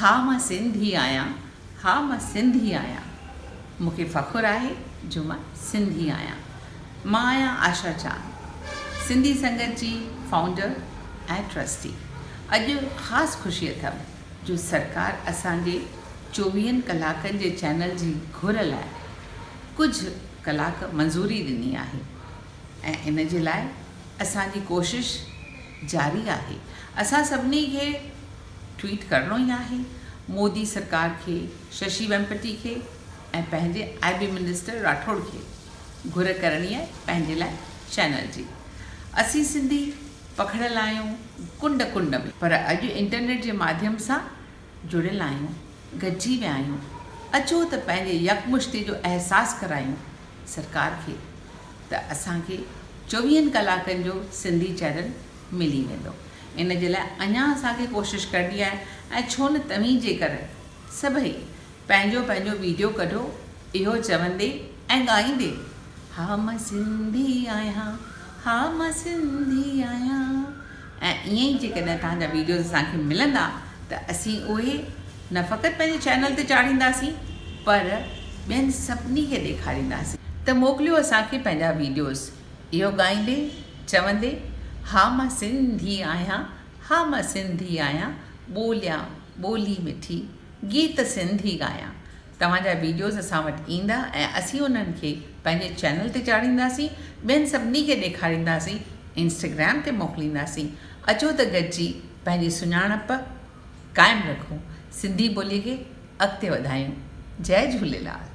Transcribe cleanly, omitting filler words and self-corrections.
ها مان سنڌي آهيان، ها مان سنڌي آهيان. مون کي فخر آهي جو مان سنڌي آهيان. مان آهيان آشا چاند، سنڌي سنگت جي فائونڊر ۽ ٽرسٽي. اڄ خاص خوشي اٿم جو سرڪار اسان جي چوويهن ڪلاڪن جي چينل جي گهر لاء ڪجهه ڪلاڪ منظوري ڏني آهي ۽ ان جي لاء اسان جي ڪوشش جاري آهي. اسان سڀني کي ٽوئيٽ ڪرڻو ئي آهي مودي سرڪار کي، ششي ويمپٽي کي ۽ پنهنجي آء بي منسٽر راٺوڙ کي گهر ڪرڻي آهي پنهنجي لاء چينل جي. اسين سنڌي پکڙيل آهيون ڪنڊ ڪنڊ ۾. پر اڄ انٽرنيٽ جي ماڌيم سان جڙيل آهيون، گڏجي ويا آهيون. اچو ته پنهنجي يڪمشتي جو احساس ڪرايون سرڪار کي ته اسان کي چوويهن ڪلاڪن جو سنڌي چينل ملي ويندو. ان جي لاء اڃا اسان کي ڪوشش ڪرڻي آهي ۽ ڇو نه توهين جيڪر سڀئي پنهنجو پنهنجو ويڊيو ڪڍو اهو چوندي ۽ ڳائيندي ها مان سنڌي آهيان ها مان سنڌي آهيان ۽ ائين ئي جيڪڏهن توهان جا ويڊيوز اسان کي ملندا ته اسين اهي نه فقط پنهنجي چينل تي چاڙهينداسين پر ٻين سڀني کي ڏيکارينداسين. ته موڪليو اسان کي پنهنجا ويڊيوز اهو ڳائيندي چوندي ها مان سنڌي آهيان ها مان سنڌي آهيان ٻوليان ٻولي مٺي گيت سنڌي ڳايان توهان جا ويڊيوز اسان وٽ ايندا ۽ اسين انهن کي پنهنجي چينل تي چاڙهينداسين ٻين سڀني کي ڏيکارينداسين انسٽاگرام تي موڪلينداسين اچو ته گڏجي پنهنجي سڃاڻپ قائم رکون سنڌي ٻولي کي اڳتي وڌايون جئي جهوليلال.